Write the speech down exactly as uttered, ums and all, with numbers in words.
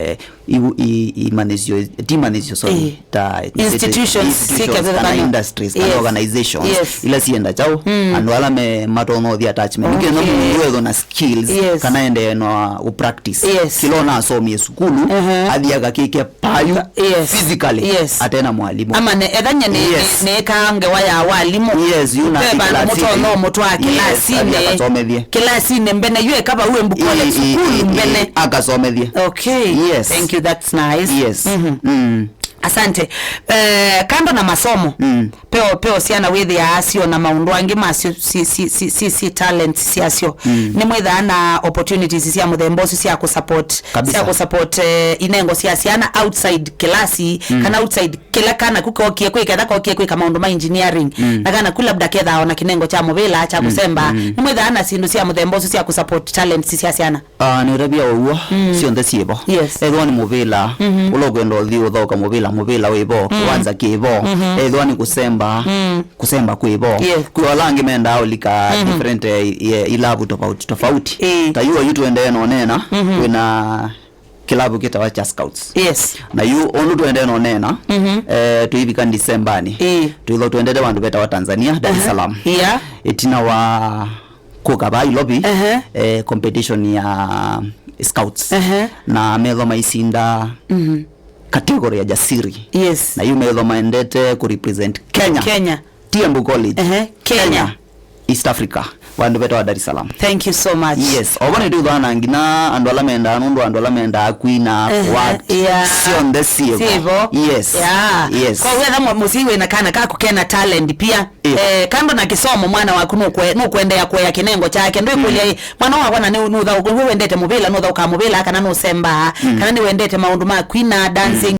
eh, i, i, imanyĩsyo, ti imanyĩsyo, sorry, eh, ta institutions, institutions, kana industries, kana, yes, organizations, yes, ila sienda chao, mm, andũ ala me matonya ũthi attachment. Okay. Nĩkenda mũndũ ethwe na skills, yes, kana ende na practice. Yes. Kĩla ona asomie sukulu, uh-huh, athi akakĩke payu, yes, physically, yes, atena mwalimũ. Ama ne, ethanya nĩ, yes, nĩ, nĩ ĩka ngewa ya walimũ. Yes, yu na ve vandũ mũtonya mũtwaa, yes, kĩlasinĩ, athi akasomethie. Kĩlasinĩ mbene, yu eka vau embukole, ii, ii, sukulu, ii, mbene, ii, akasomethie. Okay. Yes. Thank you, that's nice. Yes. Mhm. Mm. Asante. Eh, kando na masomo, mm, peo, peo syana wĩthĩaa sio na maũndũ angĩ masyo, si, si, si, si, si talent syasyo. Mm. Nĩmwĩthaa na opportunities sya mũthemba ũsu sya kũsupport, kabisa, sya kũsupport, eh, inengo sya syana outside kĩlasi, mm, kana outside kĩla kana ku kokie kwĩka, etha kokie kwĩka maũndũ ma engineering, mm, na kana ku labda kethaa ona kĩnengo kya mũvĩla kya, mm, kũsemba. Mm. Nĩmwĩthaa na syĩndũ sya mũthemba ũsu sya kũsupport talents sya syana? Ah, nĩũtavya ũw'o, mm, syonthe syĩvo. Yes. Ethĩwa nĩ mũvĩla, mhm, ũla ũkwenda ũthi ũthaũka mũvĩla, mũvĩla wĩvo, mm, kĩwanza kĩvo. Mhm. Ethĩwa nĩ kũsemba, mm, kũsemba kwĩvo. Yes. Kwĩ ala angĩ mendaa ũlika, mhm, different, eh, eh, ilavu tofauti tofauti. Eh. Ta yu oyu tũendee nonena, mhm, twĩna kĩlavu kĩtawa cha scouts. Yes. Na yu ũndũ tũendee nonena, mhm, eh, tũivika Ndisembanĩ. Eh. Twĩthwa tũendete vandũ vetawa Tanzania, Dar es Salaam. Aha. Yeah. Ĩtina wa kũka vaa Nairobi, ehe, eh, competition ya scouts. Ehe. Na methwa maisinda, mhm, category ya jasiri. Yes. Na yu methwa maendete ku represent Kenya. Kenya. T M B U College. Ehe, Kenya. Kenya. East Africa. Vandũ vetawa Dar es Salaam. Thank you so much. Yes. Ovo nĩtwĩthwa na nginya andũ ala mendaa, nũndũ andũ ala mendaa kwina, ehe, kũact, yeah, syonthe syĩvo. Syĩvo. Yes. Yeah. Yes. Kwa wetha mwa-, mũsyai wĩna kana kaku kena talent pia. Ĩĩ. Eh, kando na kĩsomo, mwana waku nũkwe-, nũkũendeea kũea kĩnengo kyake. Ndwĩkũlya, mm, ĩ, mwana wakwa na nĩ, nũthaũ-, nĩ wendete mũvĩla, nũthaũkaa mũvĩla, kana nũsembaa, mm, kana nĩwendete maũndũ ma kwina, dancing,